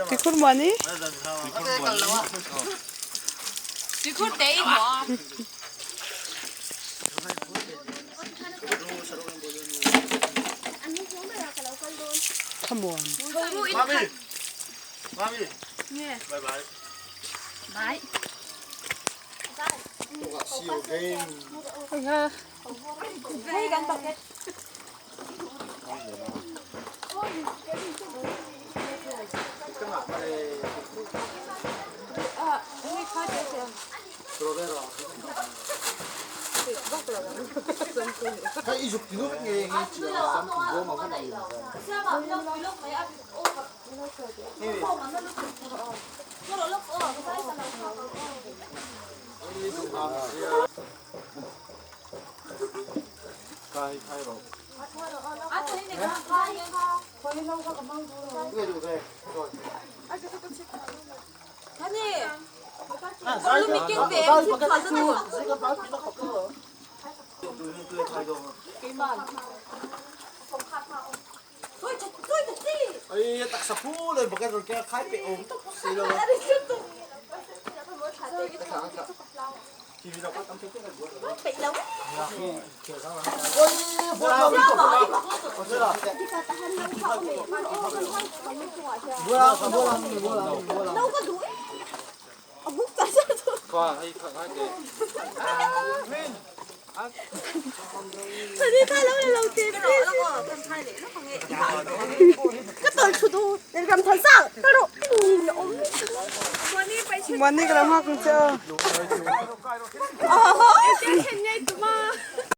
Tikhur muani? Tikhur te in maw? Thlamuan. Mami. Mami. Bye bye. Bye. See you again. Hei kan bucket. Muani ka lo nghak ang che aw.